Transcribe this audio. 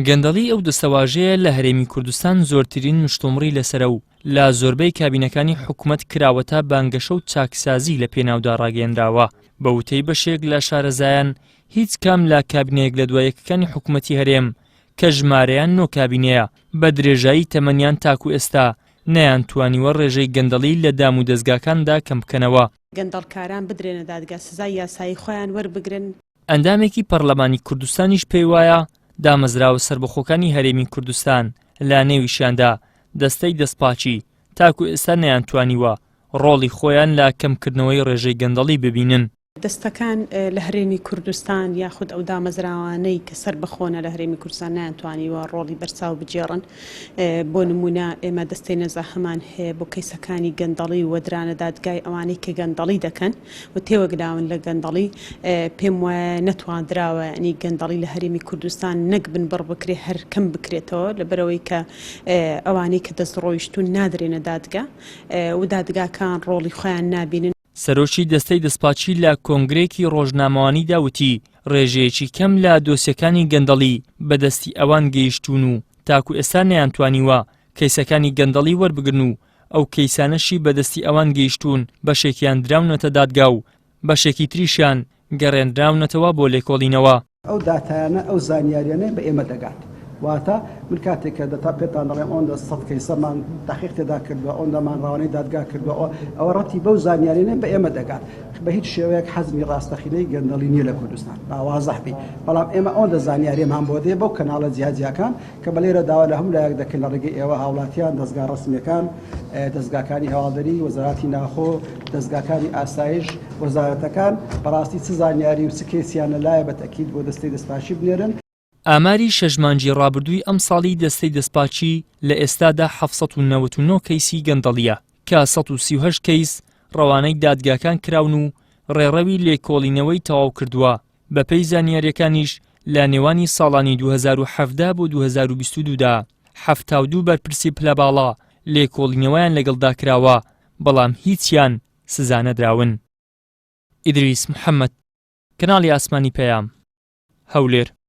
گەندەڵی ئەو دەستەواژەیە لە هەرێمی کوردستان زۆرترین مشتومڕی لەسەرە و لە زۆربەی کابینەکانی حکومەت کراوەتە بانگەشە و چاکسازی لە پێناودا ڕاگەیەنراوە. بە وتەی بەشێک لە شارەزایان هیچ کام لە کابینە یەک لە دوا یەکەکانی حکومەتی هەرێم کە ژمارەیان نۆ کابینەیە بە درێژایی تەمەنیان تاکو ئێستا نەیانتوانیوە ڕێژەی گەندەڵی لە دام و دەزگاکاندا کەم بکەنەوە. گەندەڵکاران بدرێنە دادگا سزای یاسایی خۆیان وەربگرن. ئەندامێکی پەڕلەمانی کوردستانیش پێیوایە، دامەزراوە سەربەخۆکانی هەرێمی کوردستان لە نێویشیاندا دەستەی دەستپاکی تاکو ئێستا نەیانتوانیوە ڕۆڵی خۆیان لە کەمکردنەوەی ڕێژەی گەندەڵی ببینن. دەستەکان لە هەرێمی کوردستان یاخود ئەو دامەزراوانەی کە سەربەخۆنە لە هەرێمی کوردستان نەیانتوانیوە ڕۆڵی بەرچاو بگێڕن. بۆ نموونە ئێمە دەستەی نەزاهەمان هەیە بۆ کەیسەکانی گەندەڵی و درانە دادگای ئەوانەی کە گەندەڵی دەکەن و تێوەگلاون لە گەندەڵی پێم وایە نەتواندراوە ینی گەندەڵی لە هەرێمی کوردستان نەک بنبڕ بکرێ هەر کەم بکرێتەوە لەبەرئەوەی کە ئەوانەی کە دەستڕۆیشتوون نادرێنە دادگا و دادگاکان ڕۆڵی خۆیان نابینن. سەرۆکی دەستەی دەستپاکی لە کۆنگرەیەکی ڕۆژنامەوانیدا وتی، ڕێژەیەکی کەم لە دۆسیەکانی گەندەڵی بە دەستی ئەوان گەیشتوون و تاکو ئێستا نەیانتوانیوە کەیسەکانی گەندەڵی وەربگرن و ئەو کەیسانەشی بە دەستی ئەوان گەیشتوون بەشێکیان دراونەتە دادگا و بەشێکی تریشیان گەڕێنراونەتەوە بۆ لێکۆڵینەوە. ئەو داتایانە، ئەو زانیاریانەی بە ئێمە دەگات. واتە من کاتێک کە دەتا پێتان دەڵێم ئەوەندە سەد کەیسەمان تەحقیق تێدا کردووە، ئەوەندەمان ڕەوانەی دادگا کردووە، ئەوە ئەوە ڕەتی بەو زانیاریانەی بە ئێمە دەگات. بە هیچ شێوەیەک حەزمی ڕاستەقینەی گەندەڵی نییە لە کوردستان. با وازح بی. بەڵام ئێمە ئەوەندە زانیاریمان بۆ دێ بەو کەناڵە جیاجیاکان کە بە لێرە داوا لە هەموو لایەک دەکەین لە ڕێگەی ئێوە هاوڵاتیان، دەزگا ڕەسمییەکان، دەزگاکانی هەواڵدەری، وەزاراتی ناخۆ، دەزگاکانی ئاسایش، وەزارەتەکان، بەڕاستی چ زانیاری و چ کەیسیان لە لایە بە تەئکید بۆ دەستەی دەستپاکی بنێرن. ئاماری شەش مانگی ڕابردووی ئەمساڵی دەستەی دەستپاکی لە ئێستادا 799 کەیسی گەندەڵییە کە 138 کەیس ڕەوانەی دادگاکان کراون و ڕێڕەوی لێکۆڵینەوەی تەواو کردووە، بەپێی زانیارییەکانیش لە نێوانی ساڵانی 2017 بۆ 2022 دا 72 بەرپرسی پلەباڵا لێکۆڵینەوەیان لەگەڵدا کراوە، بەڵام هیچیان سزا نەدراون. ئیدریس محەمەد، کەناڵی ئاسمانی پەیام، هەولێر.